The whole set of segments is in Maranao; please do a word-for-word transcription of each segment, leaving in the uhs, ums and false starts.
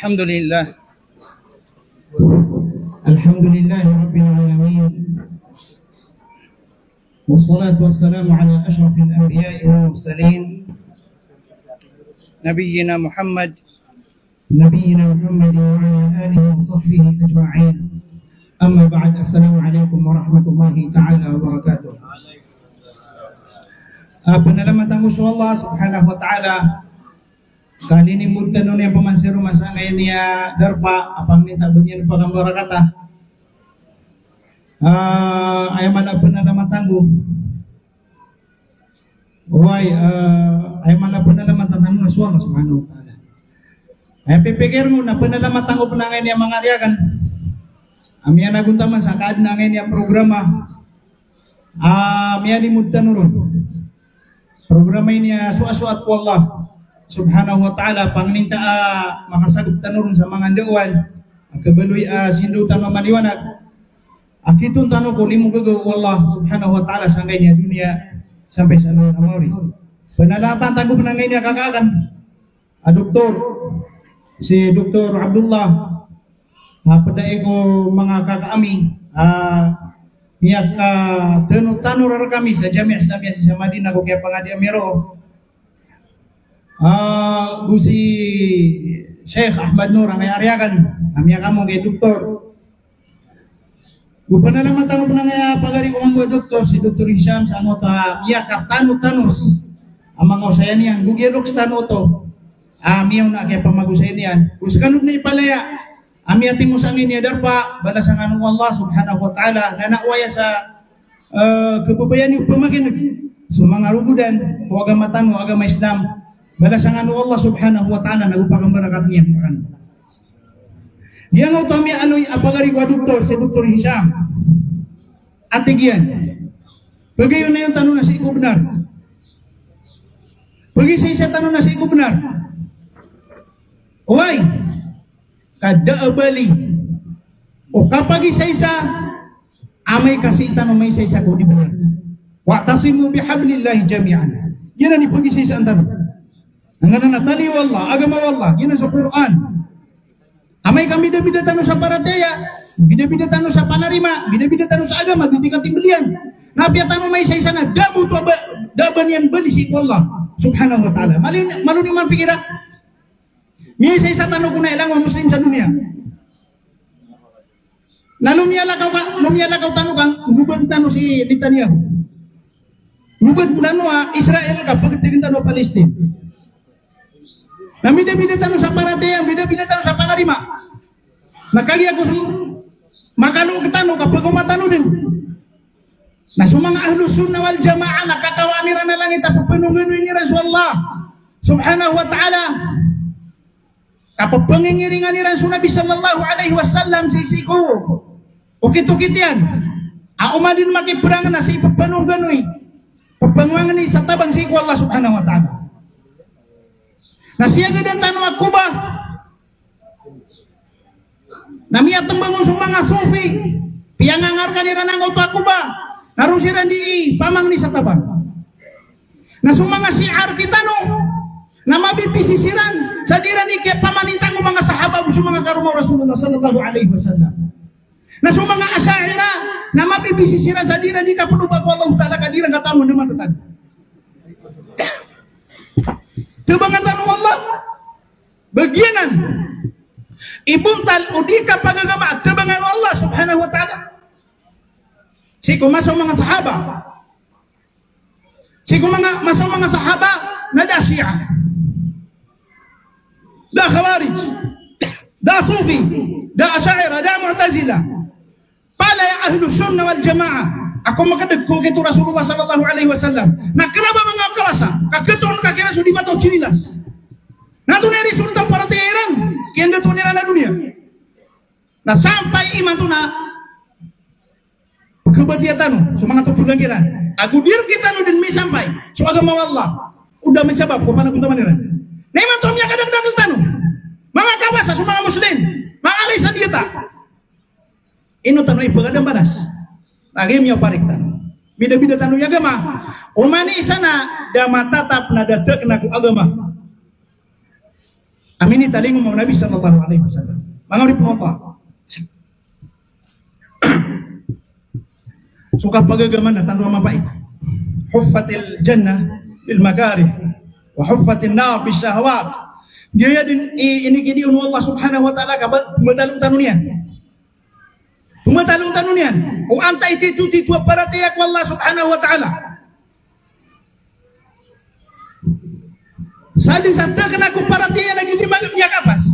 الحمد لله. الحمد لله رب العالمين. والصلاة والسلام على أشرف الأنبياء والمرسلين، نبينا محمد، نبينا محمد وعلى آله وصحبه أجمعين. أما بعد، السلام عليكم ورحمة الله تعالى وبركاته. Ah, panalamatan ko so Allah subhanahu wa ta'ala. Kalinimod tano niyan pman sii ron masa angkaya darpa a pangninta ba niyan pakambarakata. Ah, aya mala a panalamatan ko. Oway, ah, aya mala a panalamatan tano na so Allah subhanahu wa ta'ala. Aya pipikir ko na panalamatan ko pn angkaya manga riyakan a miyanagontaman sa kaadn angkaya programa. Ah, miyalimod tano ron. Programa ini a soasoat ko Allah subhanahu wa ta'ala, pangninta a makasagop tano ron sa manga ndaowan a kabaloy a sindaw tano a maliwanag. A kiton tano ko limo gagaw o Allah subhanahu wa ta'ala sangkaya doniya sampay sa alongan a maori. Panalamatan ko pn angkaya kaka akn a doktor, si Doktor Abdullah, a pd a iko manga kaka ami a miyakatanotanor rkami sa Jamiah Islamiyah sa Madinah ko kiyapangadi ami roo. A, go si Sheikh Ahmad Nur angkaya ari akn a miyakaamong kay doktor. Go panalamatan ko pn angkaya pagari ko mambo a doktor, si Doktor Hisham, sa angkoto a miyakatanotanor a manga osayan iyan. Go giya loks tano oto a miyaona a kiyapamagosay niyan. Go skano dn i palaya a miyatimo sangkaya darpa, balasan kano o Allah subhanahu wa ta'ala, na aya sa, eh, kababayaan iyo pamakin'g so manga rogodan o agama tano, agama Islam. Balasan kano o Allah subhanahu wa ta'ala, na go pakambarakat niyan rkano. Giyangkoto a miyaaloy a pagari ko a doktor, si Doktor Hisham, a tig iyan, pagayonayon tano na sii ko bnar. Pagisaisa tano na sii ko bnar. Oway, ka da a bali o kapagisaisa amay ka sii tano maisaisa ko di bnar. Wa'tasimu bihablillahi jami'an. Giyanan i pagisaisaan tano. Angkanan a tali o Allah, agama o Allah, giyanan so Qur'an. Amay ka mbidabida tano sa paratiyaya, mbidabida tano sa panarima, mbidabida tano sa agama, gioto i katimbl iyan. Na apiya tano maisaisa na da bo oto a ba, da a ba niyan bali sii ko Allah subhanahu wa ta'ala. Malo, malo niyo man pikira. Miyasaisa tano ko na ilang a Muslim sa doniya. Na lomiyalakaw ka, lomiyalakaw tano ka, nggoban tano si Netanyahu. Nggoban tano a Israel ka pagtgn tano a Palestine. Na mbidabida tano sa paratiyaya, mbidabida tano sa panarima. Na kagiya ko so makaloog tano ka pagoma tano dn. Na so manga Ahlus Sunnah wal Jamaah na kakawaan iran a langit a pphangnganoin iran so Allah subhanahu wa ta'ala. Ka pphangingiringan iran so Nabi sallallahu alaihi wasallam sii, sii ko okit-okit iyan. A oman dn makiprang na sii pphangnganoin, pphangnganoin sa tabang sii ko Allah subhanahu wa ta'ala. Na siyagadan tano a Quba. Na miyatmbang on so manga Sufi, piyangangarkan iran angkoto a Quba, na roo siran dii pamangni sa tabang. Na so manga Shia rkitano, na mabibisi siran sa di iran dii kiyapamaninta ko manga sahaba ago so manga karoma o Rasulullah sallallahu alaihi wasallam. Na so manga Asha'irah, na mabibisi siran sa di iran dii kaploba ko Allah Ta'ala ka di iran katawan na matatag. Tabangan tano o Allah. Ba giyanan i bontal o di kapagagama a tabangan o Allah subhanahu wa ta'ala. Sii ko masa o manga sahaba. Sii ko manga, masa o manga sahaba na da Shia, da Khawarij, da Sufi, da Asha'irah, da Mu'tazilah. Palaya Ahlus Sunnah wal Jamaah a komakadg ko okit o Rasulullah sallallahu alaihi wasallam na kna ba manga kawasa ka khatoon ka kiran so di mataw chinilas. Na antonaa i rison ta paratiyaya iran, kiyandatoon iran a doniya. Na sampay imanto na khabatiya tano so manga totolan kiran ago di rkitano dn misampay so agama o Allah. O da misabap ko panagontaman iran. Na imanto miyakadakdakl tano, manga kawasa, so manga Muslim, manga alay sa diyata. Ino tano ipagadam balas? Lagid miyaparik tano, bidabida tano i agama. Oman i isa na da matatap na da tgna ko agama. a minitalingoma o Nabi sallallahu alaihi wasallam. Manga oripn o Allah. So kapagagama na tano a mapait. Huffatil jannah bil makarih, wa huffatin nar bis shahawat. Giya dn i, inikidiya on o Allah subhanahu wa ta'ala ka ba, pmatalon tano niyan. Pmatalon tano niyan. O antaa i titotito a paratiyaya ko Allah subhanahu wa ta'ala. Sa di sa tgn ko paratiyaya na di di miyakapas.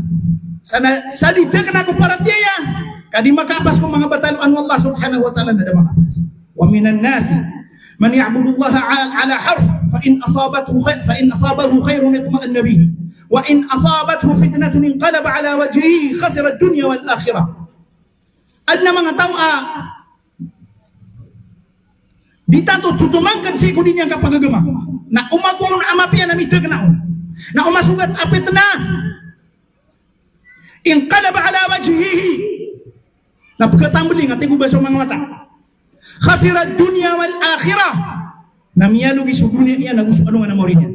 Sa na, sa di tgn ko paratiyaya, ka di makapas ko manga bataloan o Allah subhanahu wa ta'ala na da makapas. Wa minan nasi man ya'budullaha ala, ala harf, fa in asabathu khay-, fa in asabahu khayrun itma'anna bihi. Wa in asabathu fitnatun inqalaba ala wajhihi khasira ad-dunya wal akhirah. Adn a manga taw a di tanto totomangkd sii ko di niyan kapagagama. Na o makowa on a mapiya na mitgna on. Na o masogat a pitna, inqalaba ala wajhihi. Na pkhatambling a tig o ba so manga mata. Khasira ad-dunya wal akhirah. Na miyalogi so doniya iyan ago so alongan a maori niyan.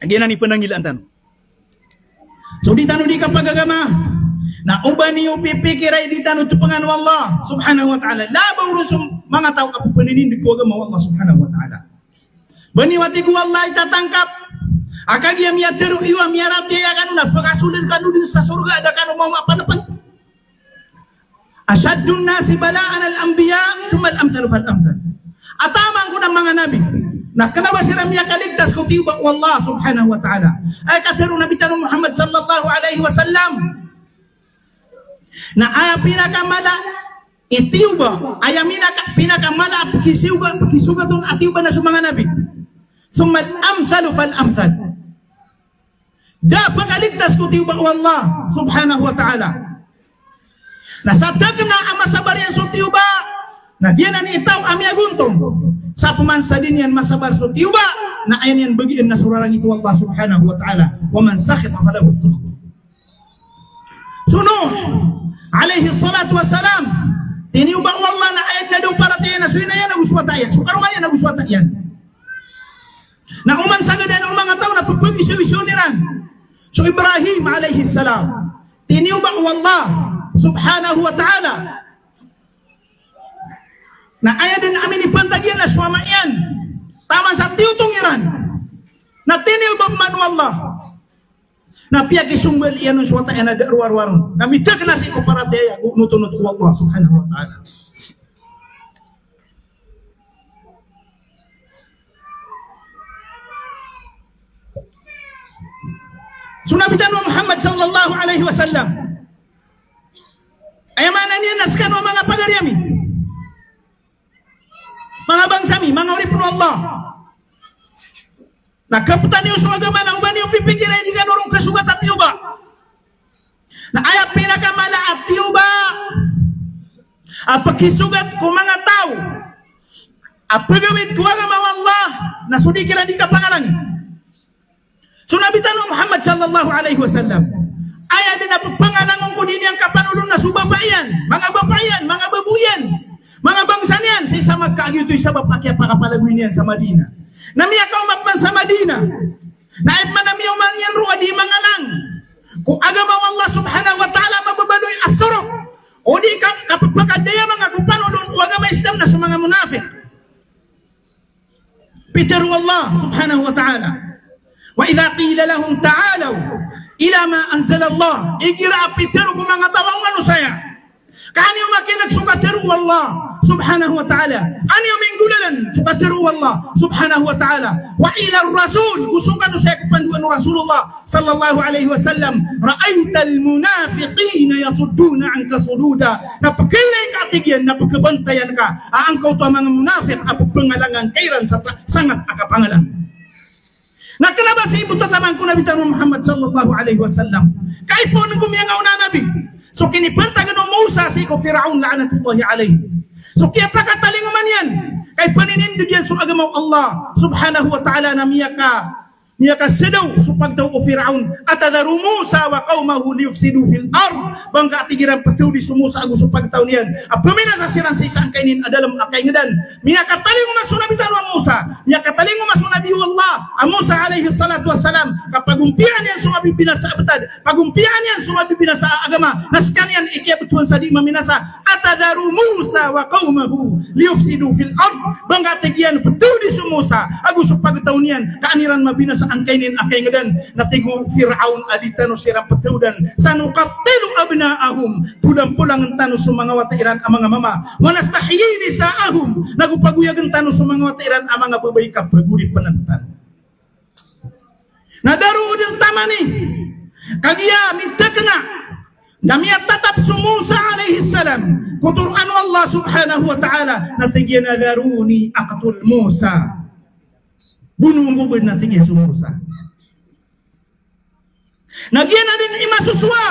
Giyanan i pnangilaan tano. So di tano di kapagagama, na o ba niyo pipikira i di tano tpngan o Allah subhanahu wa ta'ala. Labaw ron so manga taw a ppanindg ko agama o Allah subhanahu wa ta'ala. Ba niyo a tig o Allah i tatangkap a kagiya miyatharo iyo a miyaratiyaya kano na pkasoldn kano dn sa sorga a da kano maoma a panpn. Ashaddun nasi bala'an al-anbiya, thumma al-amthalu fal-amthal. A taman ko na manga nabi na kna ba siran miyakaligtas ko tiyoba o Allah subhanahu wa ta'ala. Aya katharo o Nabi tano Muhammad sallallahu alaihi wasallam. Na aya pinakamala i tiyoba, aya minaka-, pinakamala a pkisoga-, pkisogat on a tiyoba na so manga nabi. Thumma al-amthalu fal-amthal. Da pkaligtas ko tiyoba o Allah subhanahu wa ta'ala. Na sa tgn a masabar iyan so tiyoba, na giyanan i taw a miyagontom. Sa pman sa di niyan masabar so tiyoba, na aya niyan bagian na so rarangit o Allah subhanahu wa ta'ala. Wa man sakhita falahu as-sukht. So Nuh alayhis salatu wassalam, tiniyoba o Allah na aya dn a da on paratiyaya na so ina iyan ago so wata iyan, so karoma iyan ago so wata iyan. Na oman sa gadanan o manga taw na pphagizawizaan iran so Ibrahim alayhis salam. Tiniyoba o Allah subhanahu wa ta'ala na aya dn a minipantag iyan na so ama iyan. Taman sa tiyotong iran na tiniyoba pman o Allah. Na piyakisombal iyan on so wata iyan a da a rowar-rowar on. Na mitgna sii ko paratiyaya ago onotonot ko Allah subhanahu wa ta'ala. So Nabi tano Muhammad sallallahu alaihi wasallam. Aya maana niyan na skano a manga pagari ami, manga bangsa mi, manga oripn o Allah. Na kaptan iyo so agama na o ba niyo pipikira i di kano ron kasogat a tiyoba. Na aya pinakamala a tiyoba a pkisogat ko manga taw a pgawid ko agama o Allah na so di kiran di kapangalangi. So Nabi tano Muhammad sallallahu alaihi wasallam, aya dn a ppangalangon ko di niyan kapanolon na so bapa iyan, manga bapa iyan, manga babo iyan, manga bangsa niyan, sii sa Makkah a giyoto i sabap a kiyapakapalagoy niyan sa Madinah. Na miyakaoma pman sa Madinah. Na aya pman a miyaoma niyan roo a di mangalang ko agama o Allah subhanahu wa ta'ala a mababaloy a sorok odi ka, kapphakadayamanga ko panolon o agama Islam na so manga munafiq. Pitharo o Allah subhanahu wa ta'ala, "Wa idha qila lahum ta'alaw ila ma anzalallah." Igira a pitharo ko manga taw a onga no saya, ka an iyo makin'g so katharo o Allah subhanahu wa ta'ala, an iyo minggolalan so katharo o Allah subhanahu wa ta'ala, wa ilar rasul, go so onga no saya ko pandoan o Rasulullah sallallahu alaihi wasallam, "Ra'aital munafiqina yasudduna anka sududa." Na pkhailay ka, a tig iyan, na pkhabantayan ka a angkoto a manga munafiq a pphangalangan ka iran sa ta-, sangat a kapangalang. Na kna ba sii bo taman ko Nabi tano Muhammad sallallahu alaihi wasallam, ka ipoon ko miyangaona a nabi, so kinipantag o Musa sii ko Firaun la'natullahi alaihi. So kiyapakatalingoma niyan, ka ipaninindg iyan so agama o Allah subhanahu wa ta'ala na miyaka Miyakasadaw so pagtaw o Firaun, "Atadharu Musa wa qawmahu liyufsidu fil ard?" Ba ngka, tig iran, pthaodi so Musa ago so pagtaw niyan a pmbinasa siran sii sa angkaini a dalm a kaingdan. Miyakatalingoma so Nabi tano a Musa, miyakatalingoma so Nabi o Allah a Musa alayhis salatu wassalam, ka pagompiyaan iyan so mabibinasa a btad, pagompiyaan iyan so mabibinasa a agama, na skaniyan i kiyabtowan sa di maminasa. "Atadharu Musa wa qawmahu liyufsidu fil ard?" Ba ngka, tig iyan, pthaodi so Musa ago so pagtaw niyan ka an iran mabinasa angkaini a kaingdan? Na tig o Firaun a di tano siran pthaodan, "Sanuqattilu abna'ahum," polampolangen tano so manga wata iran a manga mama, "wa nastahyi nisa'ahum," nago pagoyagen tano so manga wata iran a manga babay ka pagoripenen tano. Na daroden tamani, kagiya mitekena, na miyatatap so Musa alayhis salam ko toroan o Allah subhanahu wa ta'ala, na tig iyan a, "Dharuni aqtul Musa." Bonoon ko bo, na tig iyan, so Musa. Na giyanan den i masosowa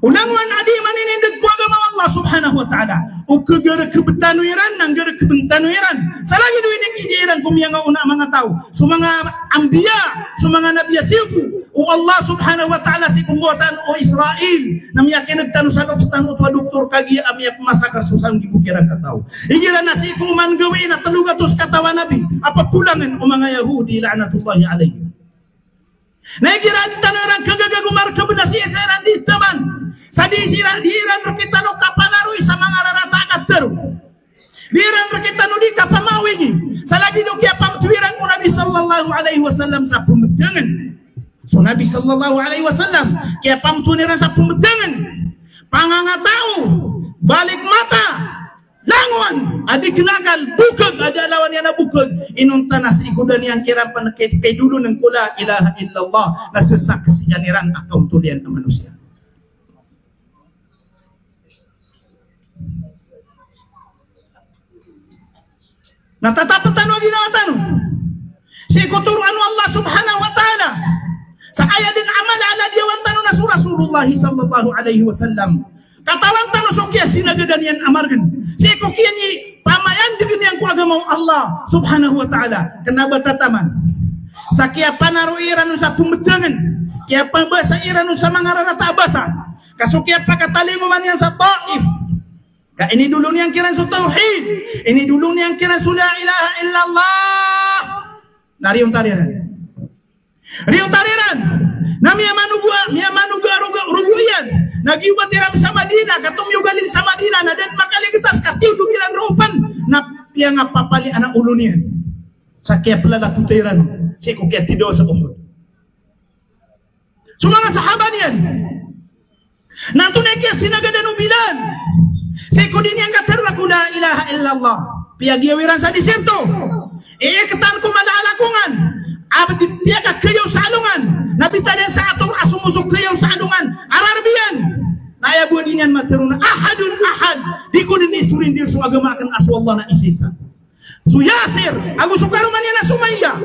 o langowan a di maninindeg ko agama o Allah subhanahu wa ta'ala. O kagarekeb tano iran na nggarekeben tano iran sa lagid o inikijay iran ko miyangaona a manga taw, so manga anbiya, so manga nabi a sii ko o Allah subhanahu wa ta'ala sii ko mbawataan o Israel, na miyakineg tano sa loks tano oto a doktor kagiya a miyapmasakar so sanggibo kiran kataw. Igira na sii ko oman gawii na telo gatos kataw a nabi a pepolangen o manga Yahudi la'natullahi alayhim. Na igira di tano iran kagagago markeb na sii sa iran di taman. Sa di siran, di iran rekitano kapanaroi sa manga rarata a katero. Di iran rekitano di kapamawingi sa lagid o kiyapamto iran ko Nabi sallallahu alayhi wasallam sa pembedangen. So Nabi sallallahu alayhi wasallam, kiyapamto iran sa pembedangen. Pangangatao, balik mata, langowan a di kena akal, bokeg, a da a lawan iyan a bokeg, inonta na sii ko da niyan kiran pen kay, kaidolonen ko la ilaha illallah, na sesaksian iran a kaontol iyan a manosiya. Na tatapen tano a ginawa tano sii ko toroan o Allah subhanahu wa ta'ala. Sa aya den a mala a ladiyawan tano na so Rasulullah sallallahu alayhi wasallam. Katawan tano so kiyasinagadan iyan a margen sii ko kiyapamayandegan iyan ko agama o Allah subhanahu wa ta'ala. Kena ba tataman sa kiyapanaroi iran on sa pembedangen, kiyapabasa iran on sa manga rarata a basa, ka so kiyapakatalingoma niyan sa Taif, ka inidolon iyan kiran so tawhid, inidolon iyan kiran so la ilaha illallah. Na riyontariran. Riyontariran. Na miyamanogo a, miyamanogo a rogo, rogo iyan. Na giyobat iran sa Madina, ka tomiyogalin sa Madina, na da den makaligetas ka tiyodog iran roo pen. Na piyangapapalian a olo niyan sa kiyaplalakota iran sii ko kiyatidawa sa Uhud. So manga sahaba niyan. Na antonaa i kiyasinagadan o Bilal sii ko di niyan katharo ko la ilaha illallah? Piyagiyaw iran sa desierto. Iiktan ko mala a lakongan a di piyakakeyaw sa alongan. Na bitadan sa ator a somoso keyaw sa alongan a rareb iyan. Na aya bo a di niyan matharo na ahadun ahad. Di ko den isorindir so agama aken a so Allah na isa-isa. So Yasir ago so karoma niyan a Sumayyah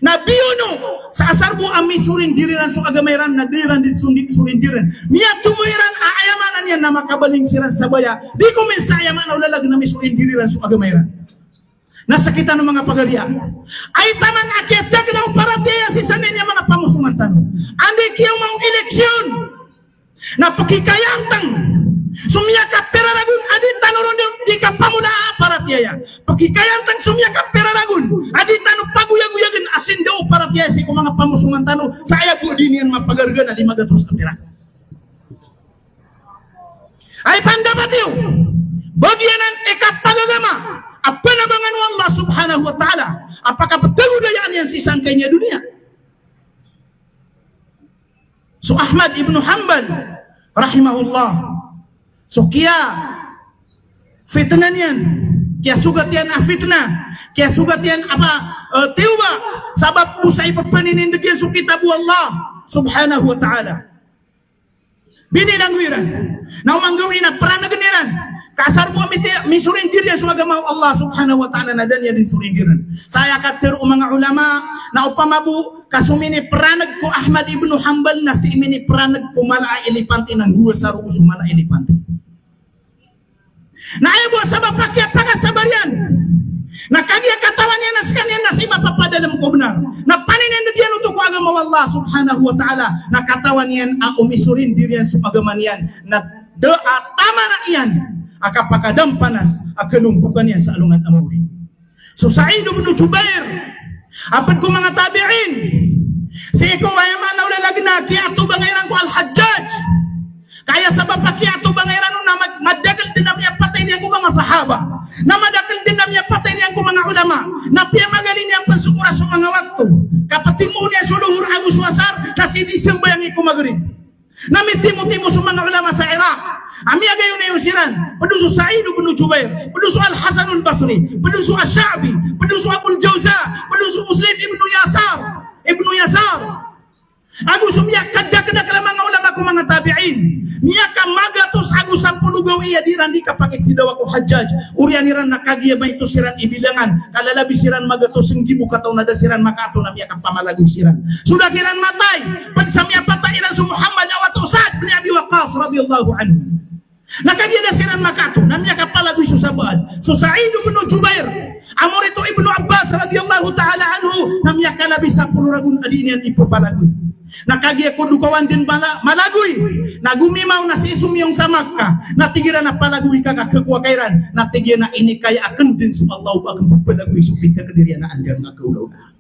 na biyono sa asar bo a misorindir iran so agama iran na di iran di sondi-, sorindiren. Miyatomo iran a aya maana niyan na makabaling siran sa baya. Di ko minsa aya maana o lalag na misorindir iran so agama iran. Na sekitano manga pagariya, ay taman a kiyatagna o paratiyaya sii sa niyan manga pamosongan tano. Anda i kiyaoma o eleksyon na pekikayanteng so miyakaperaragon a di tano ron di kapamolaa a paratiyaya. Pekikayanteng so miyakaperaragon a di tano pagoyagoyagen a sindaw o paratiyaya sii ko manga pamosongan tano sa aya bo a di niyan mapagarga na lima gatos a pirak. Ay pandapat iyo, bagiyanan i kapagagama a panabangan o Allah subhanahu wa ta'ala a pakapetegodayaan iyan sii sangkai niyan doniya. So Ahmad ibn Hanbal rahimahullah, so kiyafitna niyan, kiyasogat iyan a fitna, kiyasogat iyan a pa, eh, tiyoba, sabap bo sa ipepenindeg iyan so kitab o Allah subhanahu wa ta'ala. Binilanggo iran. Na o manggawi na peranegen iran. Ka asar bo a miti-, misorindir iyan so agama o Allah subhanahu wa ta'ala na da niyan den sorindiren. Sa aya katharo o manga ulama, na opama bo ka so miniperaneg ko Ahmad ibn Hanbal na sii miniperaneg ko mala a elipante na nggowasa roo so mala a elipante. Na aya bo a sabap a kiyapakasabar iyan na kagiya katawan iyan a sekaniyan na sii mapapada dalem ko bnar. Na paninindeg iyan oto ko agama o Allah subhanahu wa ta'ala. Na katawan iyan a omisorindir iyan so agama niyan. Na da a taman iyan a kapakadampanas a kalombokan iyan sa alongan a mawri. So Sa'id ibn Jubair, a pd ko manga tabi'in, sii ko aya maana o lalag na kiyatoba nga iran ko Al-Hajjaj. Ka aya sabap a kiyatoba nga iran on na mad-, madakl dn a miyapatay niyan ko manga sahaba. Na madakl dn a miyapatay niyan ko manga ulama. Na piyamagali niyan pn so oras o manga wakto. Kaptimo niyan so lohor ago so asar, na sii di sambayangi ko magrib. Na mitimotimo so manga ulama sa Iraq a miyagayonayon siran, pd on so Sa'id ibn Jubair, pd on so Al-Hasan Al-Basri, pd on so Ash-Sha'bi, pd on so Abul Jawza, pd on so Muslim ibn Yasar, ibn Yasar. Ago so miyakadakdakl a manga ulama ko manga tabi'in. Miyakamagatos ago sapolo gawii a di iran di kapakitidawa ko Hajjaj. Oriyan iran na kagiya maito siran i bilangan, ka lalabi siran magatos nggibo ka taw na da siran makaato na miyakapamalagoy siran. So da kiran matay, pd sa miyapatay iran so Muhammad a wata o Sa'd bin Abi Waqqas radiyallahu anhu. Na kagiya da siran makaato na miyakapalagoy so sabaad. So Sa'id ibn Jubair a morito Ibnu Abbas radiyallahu ta'ala anhu, na miyakalabi sapolo ragon a di niyan ipapalagoy. Na kagiya ko dokawan dn mala-, malagoy, na gomimaw na sii somiyong sa Makkah, na tig iran a palagoy ka ka khakowa ka iran, na tig iyan a inikaya akn dn so Allah o ba akn pphalagoy so pithakdir iyan a andang a kaolaola.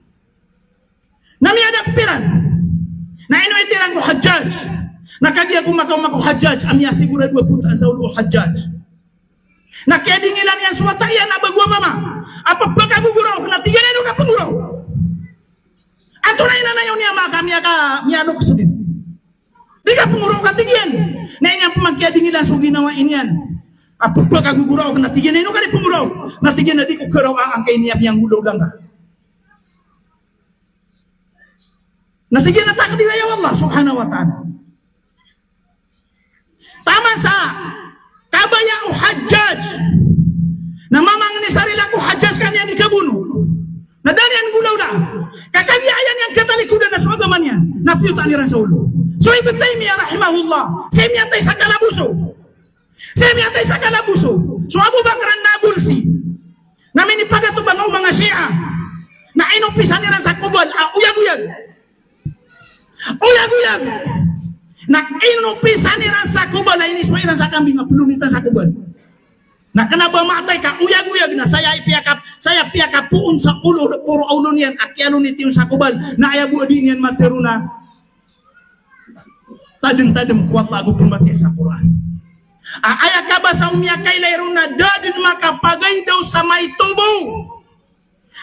Na miyadakp iran. Na ino itiran ko Hajjaj. Na kagiya ko makaoma ko Hajjaj a miyasigorado a potaan sa olo o Hajjaj. Na kiyadingilan iyan so wata iyan a bago a mama a pphakagogoraok, na tig iyan a ino ka pnggoraok? Antonaa i nanayaw niyan maka miyaka-, miyaloks dn? Di ka pnggoraok, ka tig iyan. Na iniyan pman kiyadingilan so ginawai niyan a pphakagogoraok, na tig iyan a ino ka di pnggoraok? Na tig iyan a di ko kharaw a angkai niyan miyanggolaola ngka. Na tig iyan a takdir aya o Allah subhanahu wa ta'ala. Taman sa kabaya o Hajjaj. Na mamangni sa rila ko Hajjaj ka an iyan di kabono. Na da niyan nggolaola. Ka kagiya aya niyan katalikodan na so agama niyan, na piyotaan iran sa olo. So Ibn Taymiyyah rahimahullah, sii miyatay sa kalaboso. Sii miyatay sa kalaboso so Abu Bakr an-Nabulsi. Na minipagato ba nga o manga Shia. Na inopisan iran sa kobal a oyagoyag. Oyagoyag. Na inopisan iran sa kobal a inisowa iran sa kambing a plonitan sa kobal. Na kna ba matay ka oyagoyag na saya piyakap-, saya piyakapoon sa olo, poro a olo niyan a kiyaloniti on sa kobal. Na aya bo a di niyan matero na tadmtadm ko Allah ago pmbatiya sa Qur'an. A, aya kabasa o miyakailay ron na da dn makapagaydaw sa maito bo.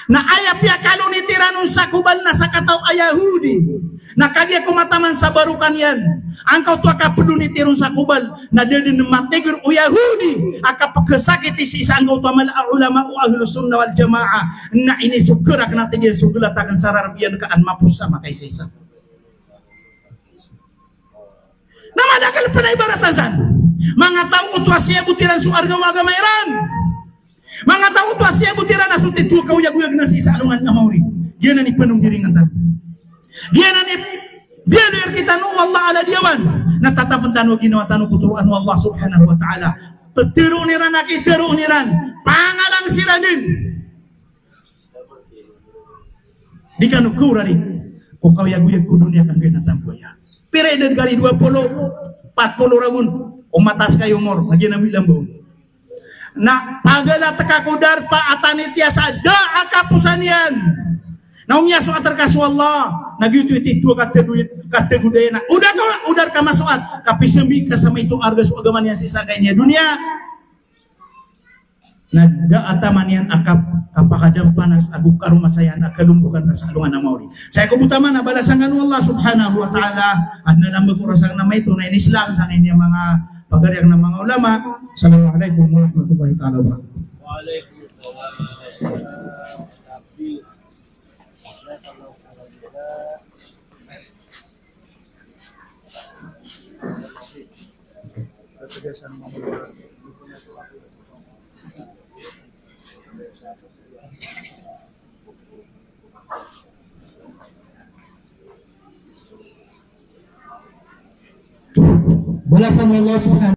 Na aya piyakaloniti ran on sa kobal na sakataw a Yahudi. Na kagiya ko mataman sa barokan iyan, angkoto a kaploniti ron sa kobal, na da dn matigr o Yahudi a kapkhasakiti sii sa angkoto a mala a ulama o Ahlus Sunnah wal Jamaah. Na inisoker akn, na tig iyan, so glat akn sa rarb iyan ka an mapos sa makaisaisa. Na madakl pn a ibaratan san. Manga taw oto a siyabot iran so arga o agama iran. Manga taw oto a siyabot iran a so titho a kaoyagoyag na sii sa alongan a mawri. Giyanan i panonggiringan tano. Giyanan i biyaloy rktano o Allah a ladiyawan. Na tatapn tano a ginawa tano ko toroan o Allah subhanahu wa ta'ala. Ptharoon iran a kitharoon iran. Pangalang siran dn. Di kano kaorari ko kaoyagoyag ko doniya ka angkaina tambo aya. Pira i edad ka ari? Dowa polo, pat polo ragon o mataas ka i omor, lagid iyan a milambo. Na pagalat ka ko darpa a tanitiya sa da a kaposan iyan. Na o miyasoat rka so Allah, na giyoto i titho a kathagoda iyan a o da ka, o da rka masoat, ka pisambi ka sa maito a arga so agama niyan sii sa angkainiya doniya. Na da a taman iyan a kap-, kapakadampanas ago karomasayan a kalombokan ka sa alongan a mawri. Saya ko bo taman a balasan kano o Allah subhanahu wa ta'ala, adn a lamba ko rasa akn a maito na inisla akn sangkainiya manga pagari akn a manga ulama. Assalamu alaikum warahmatullahi ta'ala wabarakatuh. Balasan o Allah Subhanahu